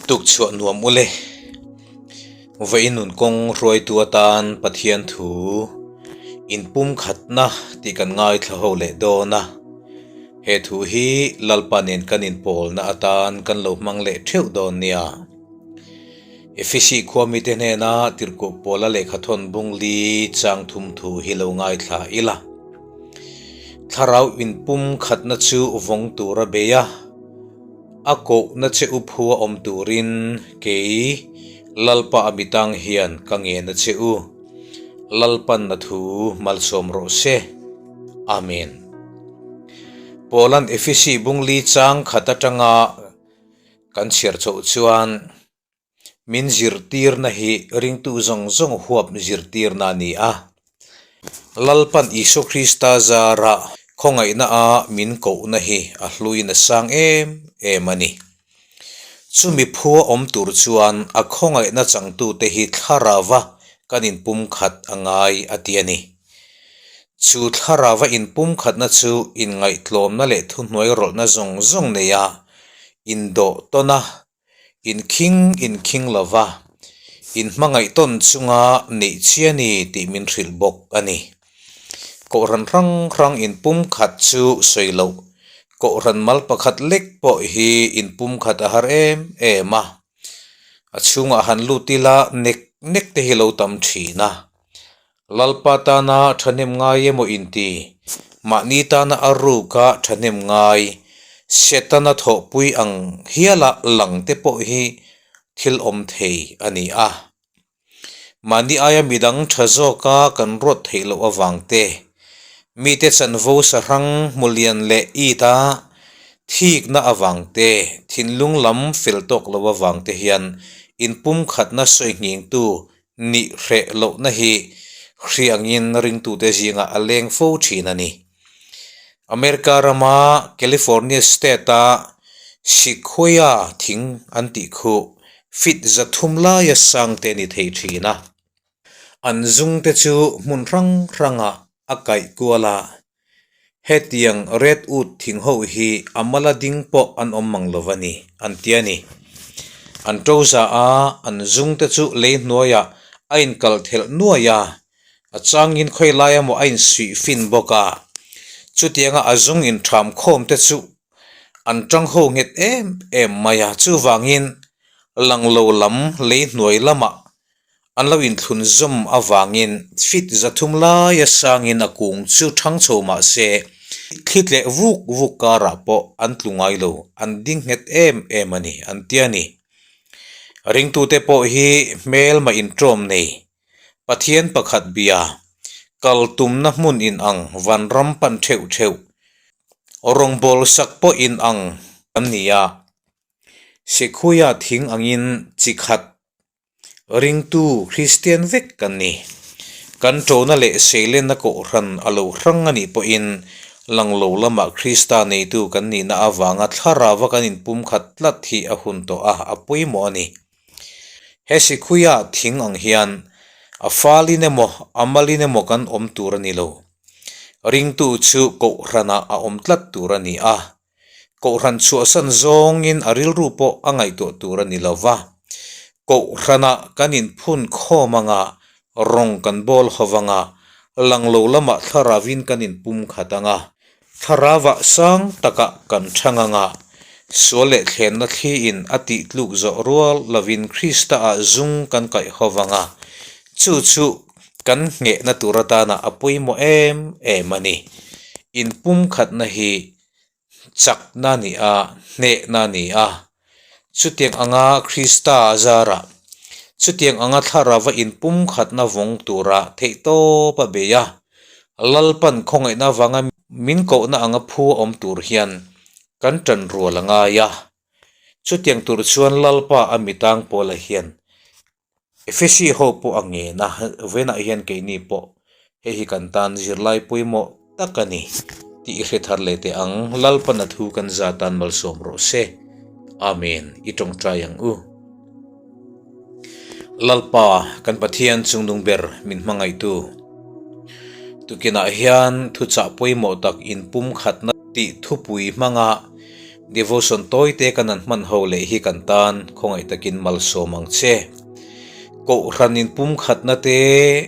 Tukchhuah nuam ule. Vawiin nun kawng hruaitu atan Pathian thu inpumkhatna tih kan ngaithla ho leh dawn a. He thu hi Lalpa nen kan inpawlna atan kan lo hmang leh theuh dawn nia. Efesi khua mite hnena tirhkoh Paula lehkhathawn bung li chang thum thu hi lo ngaithla ila. Thlarau inpumkhatna chu vawng tura bei a. A kohna che u phua awm turin kei Lalpa a mitang hian ka ngen a che u. Lalpanna thu malsawm rawh se. Amen. Paula'n Efesi bungli chang khat atanga kan chhiar chhoh chuan Min zirtirna hi ringtu zawng zawng huap zirtirna a ni a. Lalpan Isua Krista zara khawngaihna a min kohna hi a hluin a sang em em a ni. Chumi phua awm tur chuan a khawngaihna changtute hi thlarauva kan inpumkhat a ngai a ti a ni. Chu thlarauva inpumkhatna chu inngaihtlawmna leh thuhnuairawlhna zawng zawng neia indawh tawn a, Inkhing inkhing lova, inhmangaih tawn chunga neih chi a ni tih min hrilh bawk a ni. Kohhran hrang hrang inpumkhat chu sawi loh, kohhran mal pakhat lek pawh hi inpumkhat a har em em a. A chhungah han lut ila nek nek te hi lo tam thin a. Lalpa tana thahnem ngai emaw inti, mahni tana a ruka thahnem ngai, Setana thawhpui ang hiala lang te pawh hi thil awm thei a ni a. Mahni aia midang tha zawka kan ruat theih loh avang te, mite chanvo sahrang hmu lian leh it a thikna avang te, thinlung lam fel tawk lo avang te hian inpumkhatna sawi nghingtu Nih hreh lohna hi hriangin ringtute zingah a leng fo thin a ni. America rama California state-a Sequoia thing an tih khu feet 300 laia sang te a ni thei thin a. An zungte chu hmun hrang hrangah a kaih kual a. Hetiang redwood thing ho hi a mala ding pawh an awm mang lo a ni, an ti a ni. An to za a, an zung te chu lei hnuaiah a inkal thelh nuai a, a changin khawi lai emaw a insuih fin bawk a. Chutianga a zung intham khawm te chu an tang ho nghet em em mai a, chuvangin lang lo lam lei hnuai lamah An lo inthlun zawm avangin feet 300 laia sangin a kung chu thang chho mah se, thli tleh vuk vuk karah pawh an tlu ngai lo, an ding nghet em em a ni, an ti a ni. Ringtute pawh hi hmelma inṭawm nei, Pathian pakhat bia, kal tumna hmun inang vanram pan theuh theuh, rawngbâwl sak pawh inang an ni a, Sikhuia thing angin chi khat Ringtu Kristian vek kan ni. Kan ṭona leh seilenna kohhran a lo hrang a nih pawhin lang lo lamah Krista neitu kan nihna avanga thlarauva kan inpumkhat tlat hi a hun tawh a, a pawimawh a ni. He sikhuia thing ang hian a falin emaw a malin emaw kan awm tur a ni lo. Ringtu chu kohhranah a awm tlat tur a ni a, Kohhran chhuahsan zawngin a rilru pawh a ngaihtuah tur a ni lo va. Kohhranah kan inphun khawm anga, rawng kan bawl ho anga, lang lo lamah thlarauin kan inpum khat anga, thlarauah sang takah kan chhang anga, sual leh thlenna thliin a tih tluk zawh rual lovin Krista-ah zung kan kaih ho anga, chu chu kan nghehna tur atana a pawimawh em em a ni. Inpumkhatna hi chakna a ni a, hnehna a ni a. Chutiang anga Krista a zarah, chutiang anga thlarauva inpumkhatna vawng tura theihtawp a bei a. Lalpan khawngaihna avanga min kohna anga phu a awm tur hian kan ṭan rual a ngai a. Chutiang tur chuan Lalpa a mitang pawlah hian Efesi ho pawh a ngen a, vawiinah hian keini pawh hei hi kan tan zirlai pawimawh tak a ni tih i hre thar leh teh ang. Lalpan a thu kan za tan malsawm rawh se. Amen. I tawngtai ang u. Lalpa kan Pathian chungnung ber min hmangaihtu. Tukinah hian thuchah pawimawh tak inpumkhatna tih thupui hmanga. Devotion tawite kan han hman ho leh hi kan tan khawngaih takin malsawm ang che. Kohhran inpumkhatna te,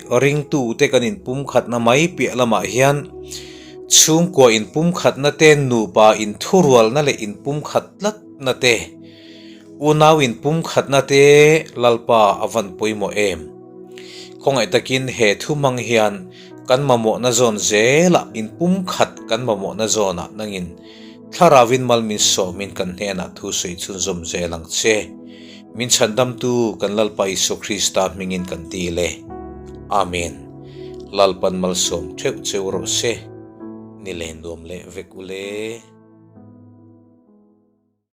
ringtute kan inpumkhatna mai piah lamah hian chhungkua inpumkhatna te, nupa inthurualna leh inpumkhat tlatna te, unau inpumkhatna te Lalpa a van pawimawh em? Khawngaih takin he thu hmang hian kan mamawhna zawn zelah inpumkhat kan mamawhna zawnah nangin Thlarauin mal min sawmin kan hnenah thu sawi chhunzawm zel ang che. Min chhandamtu kan Lalpa Isua Krista hmingin kan dil e. Amen. Lalpan malsawm theuh cheu rawh se. Ni len nuam leh vek u le.